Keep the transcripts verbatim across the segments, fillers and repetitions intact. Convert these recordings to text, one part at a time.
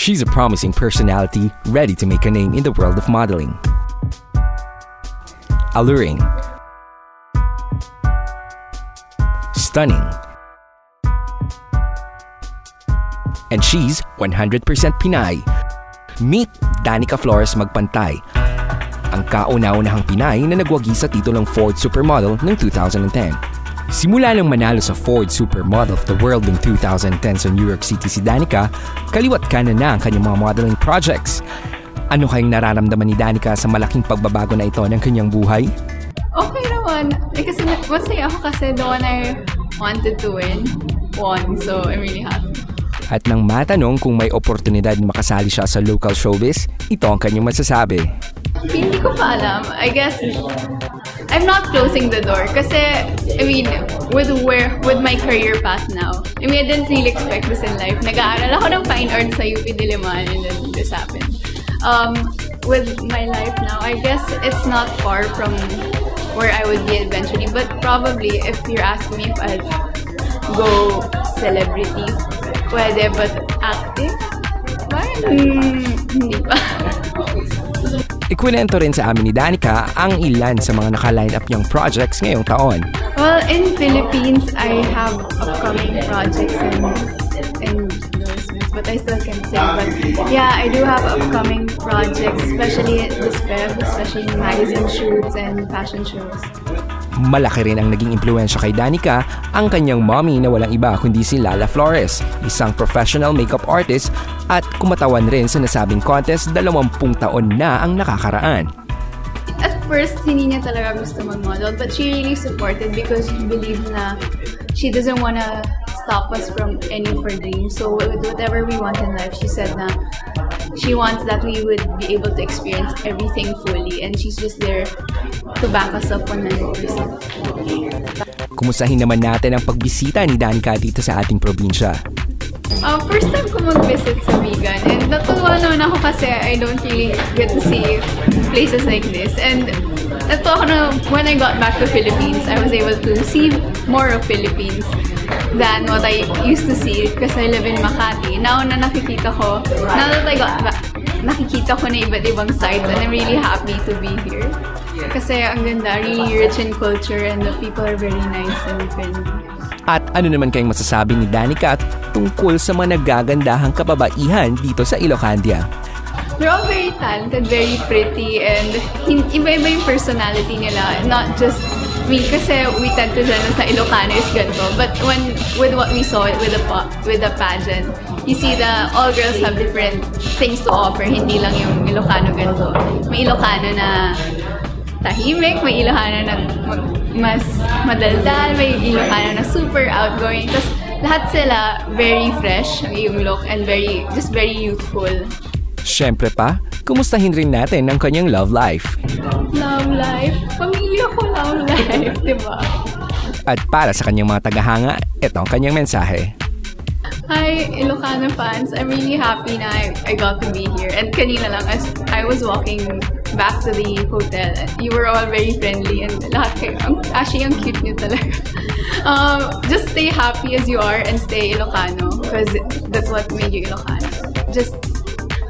She's a promising personality ready to make a name in the world of modeling. Alluring. Stunning. And she's one hundred percent Pinay. Meet Danica Flores Magpantay, ang kauna-unahang Pinay na nagwagi sa titulong Forbes Supermodel noong two thousand ten. Simula nang manalo sa Forbes Supermodel of the World noong two thousand ten sa New York City si Danica, kaliwat kanan na ang kanyang mga modeling projects. Ano kayang nararamdaman ni Danica sa malaking pagbabago na ito ng kanyang buhay? Okay naman. Eh, kasi na- masaya ako kasi the one I wanted to win won. So, I'm really happy. At nang matanong kung may oportunidad na makasali siya sa local showbiz, ito ang kanyang masasabi. Hindi ko pa alam. I guess I'm not closing the door kasi, I mean, with where with my career path now, I mean, I didn't really expect this in life. Nag-aaral ako ng fine arts sa U P Diliman, and then this happened. Um, with my life now, I guess it's not far from where I would be eventually, but probably if you're asking me if I'd go celebrity, pwede, but acting? Parang, hmm, hindi pa. Ikwento rin sa amin ni Danica ang ilan sa mga naka-line up niyang projects ngayong taon. Well, in Philippines, I have upcoming projects and, and endorsements, but I still can't say. But yeah, I do have upcoming projects, especially this Feb, especially magazine shoots and fashion shows. Malaki rin ang naging impluensya kay Danica ang kanyang mommy na walang iba kundi si Lala Flores, isang professional makeup artist at kumatawan rin sa nasabing contest dalawampung taon na ang nakakaraan. At first, hindi niya talaga gusto mag-model, but she really supported because she believed na she doesn't wanna stop us from any of our dreams. So with whatever we want in life, she said na she wants that we would be able to experience everything fully, and she's just there to back us up one hundred percent. Kumustahin naman natin ang pagbisita ni Danica dito sa ating probinsya. Uh, first time ko mag-visit sa Vigan, and natutuwa naman ako kasi I don't really get to see places like this. And ito ako na, when I got back to Philippines, I was able to see more of Philippines than what I used to see kasi I live in Makati. Now na nakikita ko, now that I got back, nakikita ko na iba't ibang sides, and I'm really happy to be here. Kasi ang ganda, really rich in culture, and the people are very nice and friendly. At ano naman kayang masasabi ni Danica tungkol sa mga nagagandahang kababaihan dito sa Ilocandia? They're all very talented, very pretty, and hin- iba-iba yung personality nila. Not just, I mean, kasi we tend to generalize na Ilocano is ganito, but when with what we saw with the pa- with the pageant, you see the all girls have different things to offer. Hindi lang yung Ilocano ganito. May Ilocano na tahimik, may Ilocano na mag- mas madaldal, may Ilocano na super outgoing. Tapos lahat sila very fresh ang iyong look and very, just very youthful. Siyempre pa, kumustahin rin natin ang kanyang love life. Love life. Pamilya ko, love life, di ba? At para sa kanyang mga tagahanga, ito ang kanyang mensahe. Hi, Ilocano fans. I'm really happy na I, I got to be here. And kanina lang, as I was walking back to the hotel, you were all very friendly and lahat kayo, ang, actually, ang cute niyo talaga. Um, just stay happy as you are and stay Ilocano because that's what made you Ilocano. Just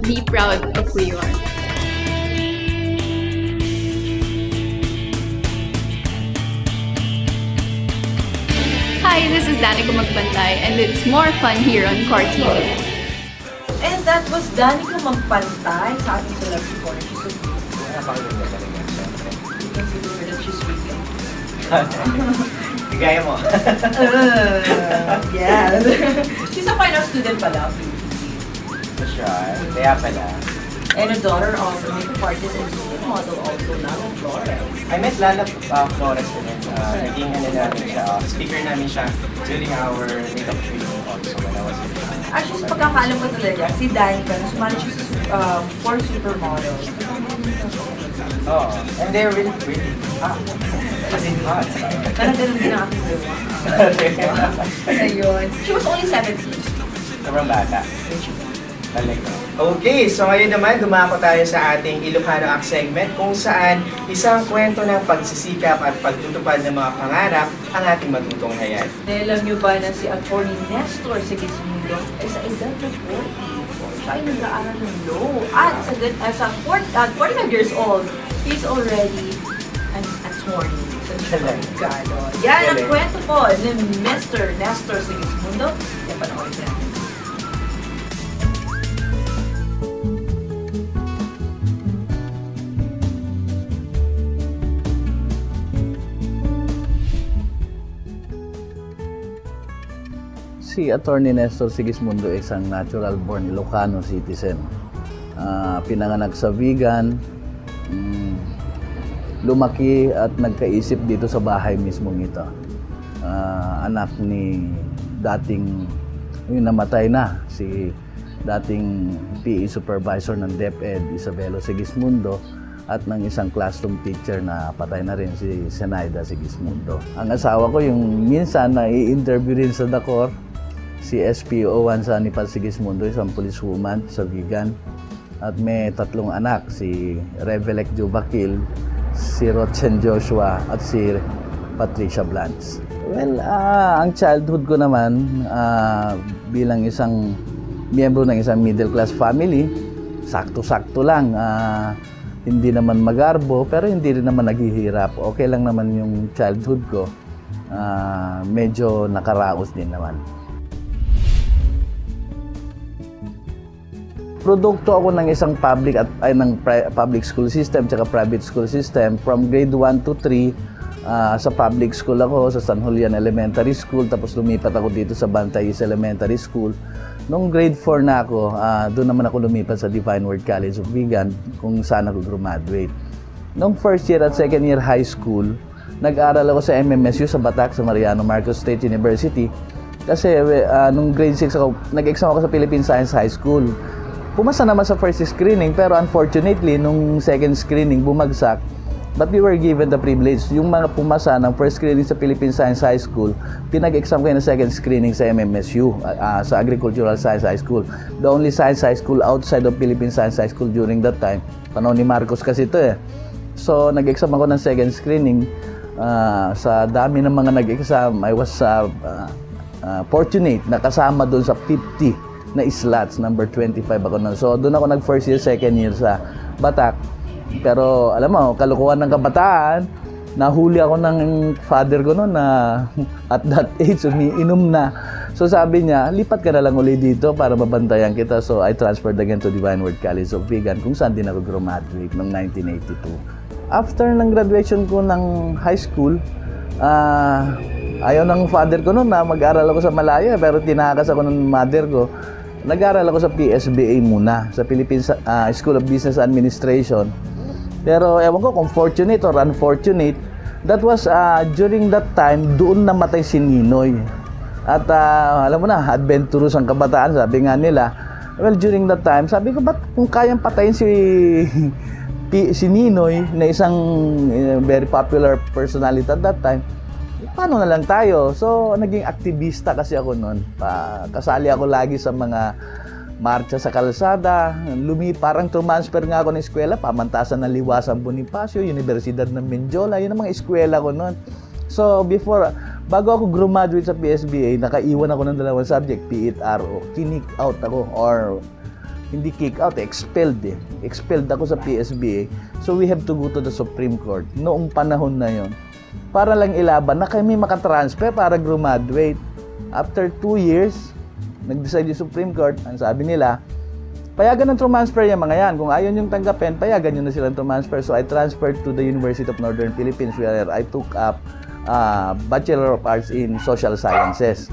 be proud of who you are. Hi, this is Danica Magpantay, and it's more fun here on Core T V. And that was Danica Magpantay sa ating celeb corner. She's so beautiful. Napakaganda talaga, syempre. You can see the way that she's speaking. Gaya mo. Uh, yes. She's a fine art student pala. That's right. Kaya pala. And a daughter of a makeup artist and model also now, Florence. I met Lala uh, Flores din. Uh, naging ano namin siya, uh, speaker namin siya during our makeup training also when I was in Actually, sa pagkakaalam ko talaga, si Danica, sumali siya sa uh, for supermodel. Oh, and they're really pretty. Ah, as in hot. Parang ganun din ang aking jowa. Ayun. She was only seventeen. Sobrang bata. Talaga. Okay, so ngayon naman dumako tayo sa ating Ilocano Act segment kung saan isang kwento ng pagsisikap at pagtutupad ng mga pangarap ang ating matutunghayan. Alam nyo ba na si Attorney Nestor Sigismundo ay sa edad na forty? Siya ay nag-aaral ng law. At sa gan-, ah, sa four-, ah, forty-five years old, he's already an attorney. So, siya Galing. Abogado. Yan ang Galing. Kwento po ni Mister Nestor Sigismundo. Yan, panoorin natin. Si Attorney Nestor Sigismundo ay isang natural born Ilocano citizen. Ah, pinanganak sa Vigan, mm, lumaki at nagkaisip dito sa bahay mismong ito. Ah, anak ni dating, yung namatay na, si dating P E supervisor ng DepEd, Isabelo Sigismundo, at ng isang classroom teacher na patay na rin, si Zenaida Sigismundo. Ang asawa ko, yung minsan na i-interview rin sa Dakor, si S P O one Sanipat Sigismundo, isang policewoman sa Vigan. At may tatlong anak, si Revelec Jubakil, si Rochen Joshua, at si Patricia Blanch. Well, ah, ang childhood ko naman, ah, bilang isang miyembro ng isang middle class family, sakto-sakto lang. Ah, hindi naman magarbo, pero hindi rin naman naghihirap. Okay lang naman yung childhood ko. Ah, medyo nakaraos din naman. Produkto ako ng isang public at, ay, ng pri-, public school system tsaka private school system. From grade one to three, ah, sa public school ako, sa San Julian Elementary School, tapos lumipat ako dito sa Bantay East Elementary School. Nung grade four na ako, ah, doon naman ako lumipat sa Divine Word College of Vigan, kung saan ako graduate. Nung first year at second year high school, nag-aral ako sa M M S U sa Batac, sa Mariano Marcos State University. Kasi, we-, ah, nung grade six ako, nag-exam ako sa Philippine Science High School. Pumasa naman sa first screening, pero unfortunately, nung second screening, bumagsak. But we were given the privilege. Yung mga pumasa ng first screening sa Philippine Science High School, pinag-exam kayo ng second screening sa M M S U, ah, ah, sa Agricultural Science High School. The only science high school outside of Philippine Science High School during that time. Panahon ni Marcos kasi ito eh. So, nag-exam ako ng second screening. Ah, sa dami ng mga nag-exam, I was, ah, ah, ah, fortunate na kasama doon sa fifty na slots, number twenty-five ako nun. So, doon ako nag-first year, second year sa Batac. Pero, alam mo, kalokohan ng kabataan, nahuli ako ng father ko noon na at that age, umiinom na. So, sabi niya, "Lipat ka na lang uli dito para mabantayan kita." So, I transferred again to Divine Word College of Vigan, kung saan din ako graduate noong nineteen eighty-two. After ng graduation ko ng high school, ah, ayaw ng father ko noon na mag-aral ako sa Malaya, pero tinakas ako ng mother ko. Nag-aral ako sa P S B A muna, sa Philippine Sa-, ah, School of Business Administration. Pero ewan ko kung fortunate or unfortunate, that was, ah, during that time, doon namatay si Ninoy. At, ah, alam mo na, adventurous ang kabataan, sabi nga nila. Well, during that time, sabi ko, "Ba't kung kayang patayin si, Pi-, si Ninoy na isang, eh, very popular personality at that time, paano na lang tayo?" So, naging aktivista kasi ako noon. Pa-, kasali ako lagi sa mga marcha sa kalsada. Lumi-, parang transfer nga ako ng eskwela, pamantasan ng Liwasan Bonifacio, Universidad ng Mendiola, yun ang mga eskwela ko noon. So, before, bago ako graduate sa P S B A, nakaiwan ako ng dalawang subject, P E at R O. Kinick out ako, or hindi kick out, expelled eh. Expelled ako sa P S B A. So, we have to go to the Supreme Court noong panahon na yon para lang ilaban na kami makatransfer para graduate. After two years, nag-decide yung Supreme Court, ang sabi nila, "Payagan ng transfer yung mga yan. Kung ayaw niyong tanggapin, payagan niyo na silang transfer." So, I transferred to the University of Northern Philippines where I took up, ah, Bachelor of Arts in Social Sciences.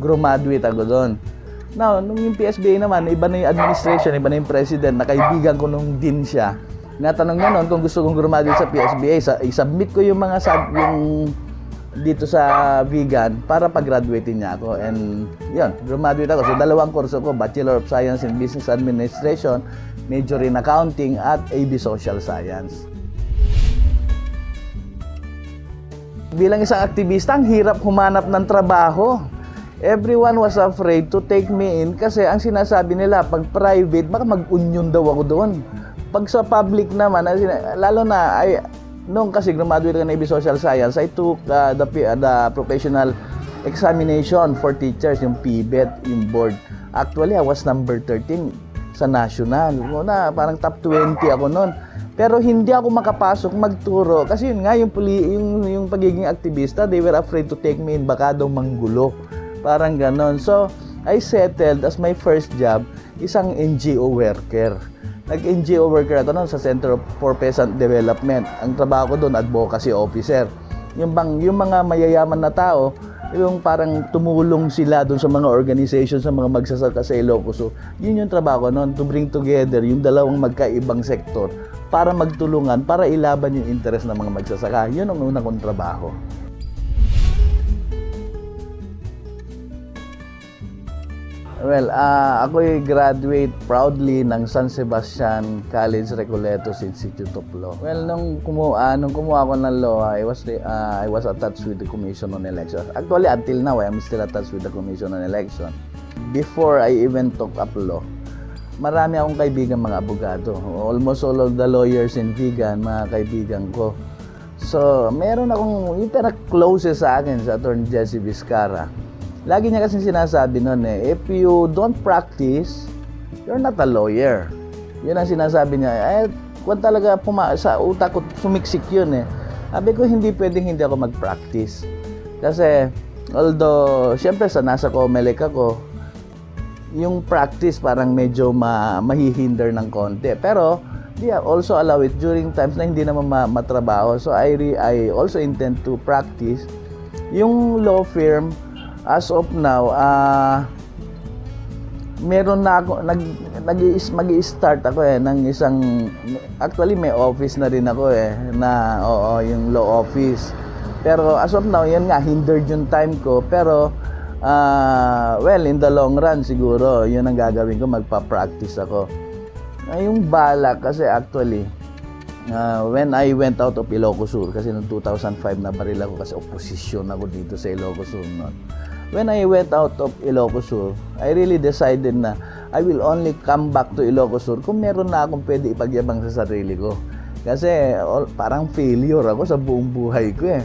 Graduate ako doon. Now, nung yung P S B A naman, iba na yung administration, iba na yung president, nakaibigan ko nung dean siya. Natanong niya noon kung gusto kong graduate sa P S B A. Sa, i-submit ko yung mga sub-, yung dito sa Vigan para pag-graduate niya ako. And, yun, graduate ako. So, dalawang kurso ko, Bachelor of Science in Business Administration, major in Accounting, at A B Social Science. Bilang isang aktivista, ang hirap humanap ng trabaho. Everyone was afraid to take me in kasi ang sinasabi nila, pag private, baka mag-union daw ako doon. Pag sa public naman, ang sina-, lalo na, ay, noong kasi graduate ako ng A B Social Science, I took, uh, the, P- uh, the professional examination for teachers, yung PBET, yung board. Actually, I was number thirteen. sa national. Una, parang top twenty ako noon. Pero hindi ako makapasok magturo kasi yun nga, yung, poli- yung, yung pagiging aktivista, they were afraid to take me in, baka daw manggulo. Parang ganon. So, I settled as my first job, isang N G O worker. Nag-N G O worker ako noon sa Center for Peasant Development. Ang trabaho ko doon, advocacy officer. Yung bang, yung mga mayayaman na tao, yung parang tumulong sila doon sa mga organization, sa mga magsasaka sa Ilocos Sur. Yun yung trabaho ko noon, to bring together yung dalawang magkaibang sektor para magtulungan, para ilaban yung interes ng mga magsasaka. Yun ang una kong trabaho. Well, ah, ako'y graduate proudly ng San Sebastian College Recoletos Institute of Law. Well, nung kumuha, nung kumuha ako ng law, I was the, ah, I was attached with the Commission on Election. Actually, until now, I'm still attached with the Commission on Election. Before I even took up law, marami akong kaibigan mga abogado. Almost all of the lawyers in Vigan, mga kaibigan ko. So, meron akong, yung pinaka-closest sa akin, sa Attorney Jesse Vizcarra. Lagi niya kasi sinasabi noon eh, "If you don't practice, you're not a lawyer." Yun ang sinasabi niya. Eh, kung talaga puma- sa utak ko, sumiksik yun eh. Sabi ko, "Hindi pwedeng hindi ako mag-practice." Kasi, although, syempre, sa nasa Comelec ako, yung practice parang medyo ma- mahihinder ng konti. Pero, they also allow it during times na hindi naman ma- matrabaho. So, I, re- I also intend to practice. Yung law firm, as of now, ah, meron na ako, nag, nag, mag-i-start ako eh, ng isang, actually may office na rin ako eh, na, oo, yung law office. Pero as of now, yun nga, hindered yung time ko. Pero, ah, well, in the long run, siguro, yun ang gagawin ko, magpa-practice ako. Ah, yung balak, kasi actually, ah, when I went out of Ilocos Sur, kasi noong two thousand five nabaril ako kasi oposisyon ako dito sa Ilocos Sur noon. When I went out of Ilocos Sur, I really decided na I will only come back to Ilocos Sur kung meron na akong pwede ipagyabang sa sarili ko. Kasi all, parang failure ako sa buong buhay ko eh.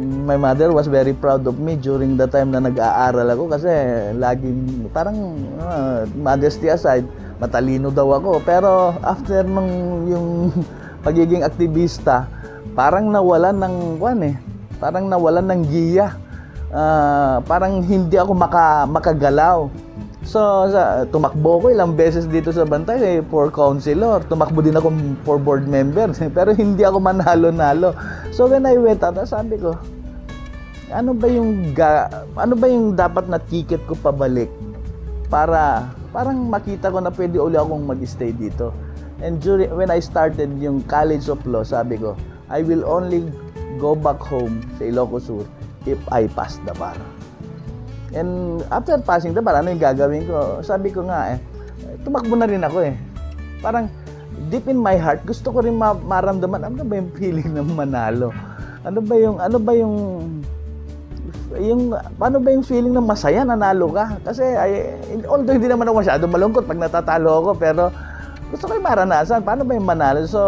My mother was very proud of me during the time na nag-aaral ako kasi laging, parang, ah, modesty aside, matalino daw ako. Pero after nung yung pagiging aktivista, parang nawalan ng, kwan eh, parang nawalan ng giya. Ah, parang hindi ako maka-, makagalaw. So, sa, tumakbo ko ilang beses dito sa Bantay eh, for councilor. Tumakbo din ako for board member. Pero hindi ako manalo-nalo. So, when I went out, sabi ko, ano ba yung ga-, ano ba yung dapat na ticket ko pabalik para parang makita ko na pwede uli akong mag-stay dito. And during, when I started yung College of Law, sabi ko, "I will only go back home sa Ilocos Sur if I pass the bar." And after passing the bar, ano yung gagawin ko? Sabi ko nga eh, tumakbo na rin ako eh. Parang deep in my heart, gusto ko rin ma- maramdaman, ano ba yung feeling ng manalo? Ano ba yung, ano ba yung, yung, ano ba yung feeling ng masaya, nanalo ka? Kasi, ay, although hindi naman ako masyado malungkot pag natatalo ako, pero gusto ko yung maranasan. Paano ba yung manalo? So,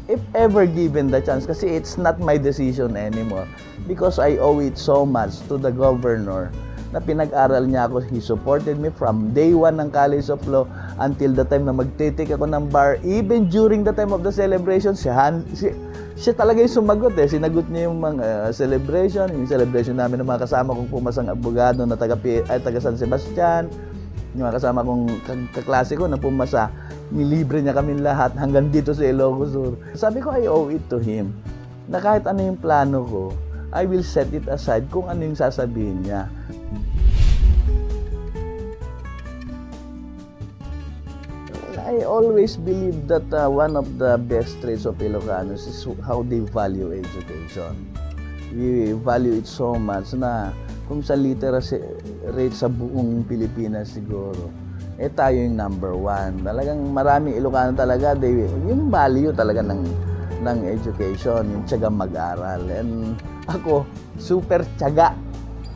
if ever given the chance, kasi it's not my decision anymore. Because I owe it so much to the governor na pinag-aral niya ako. He supported me from day one ng College of Law until the time na magte-take ako ng bar. Even during the time of the celebration, siya, han- si, siya talaga yung sumagot eh. Sinagot niya yung mga, uh, celebration, yung celebration namin ng mga kasama kong pumasang abogado na taga, P- ay, taga San Sebastian, yung mga kasama kong kag- kaklase ko na pumasa, nilibre niya kami lahat hanggang dito sa Ilocos Sur. Sabi ko, I owe it to him na kahit ano yung plano ko, I will set it aside kung ano yung sasabihin niya. I always believe that, uh, one of the best traits of Ilocanos is how they value education. We value it so much na kung sa literacy rate sa buong Pilipinas siguro, eh, tayo yung number one. Talagang maraming Ilocano talaga, they, yung value talaga ng, ng education, yung tiyagang mag-aral. And ako, super tiyaga.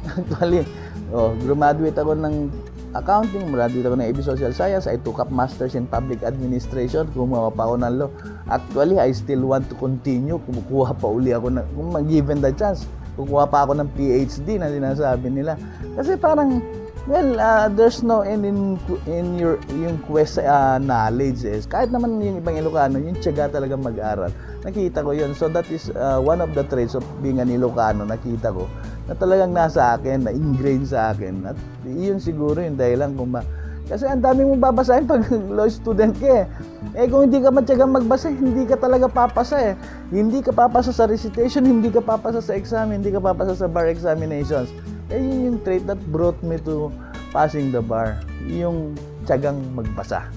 Actually, oh, graduate ako ng accounting, graduate ako ng A B Social Science, I took up Masters in Public Administration, kumuha pa ako ng law. Actually, I still want to continue, kumukuha pa uli ako, na, kung given the chance, kukuha pa ako ng P H D na sinasabi nila. Kasi parang, Well, ah, there's no end in, in your, yung quest, ah, knowledge is. Kahit naman yung ibang Ilocano, yung tiyaga talaga mag-aral. Nakita ko yun. So that is, ah, one of the traits of being an Ilocano. Nakita ko na talagang nasa akin, na ingrained sa akin. At iyon siguro yung dahilan kung ma-, kasi ang dami mong babasahin pag law student ka eh. Eh, kung hindi ka matyagang magbasa, hindi ka talaga papasa eh. Hindi ka papasa sa recitation, hindi ka papasa sa exam, hindi ka papasa sa bar examinations. Eh, yun yung trait that brought me to passing the bar. Yung tiyagang magbasa.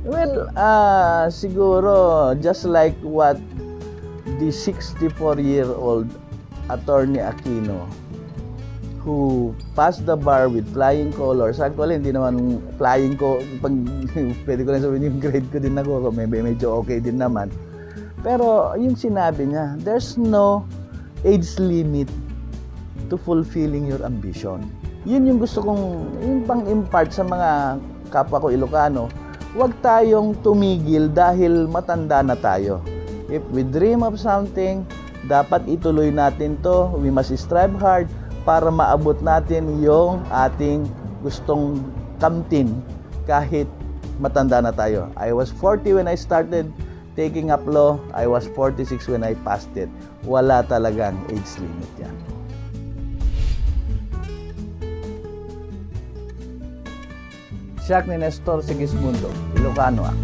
Well, ah, siguro, just like what the sixty-four-year-old Attorney Aquino, who passed the bar with flying colors. Actually, hindi naman flying ko, pag, pwede ko lang sabihin yung grade ko din ako, may, may medyo okay din naman. Pero yung sinabi niya, there's no age limit to fulfilling your ambition. Yun yung gusto kong, yung pang-impart sa mga kapwa ko Ilocano, huwag tayong tumigil dahil matanda na tayo. If we dream of something, dapat ituloy natin to. We must strive hard para maabot natin yung ating gustong kamtin kahit matanda na tayo. I was forty when I started taking up law. I was forty-six when I passed it. Wala talagang age limit yan. Siak ni Nestor Sigismundo, Ilocano ak.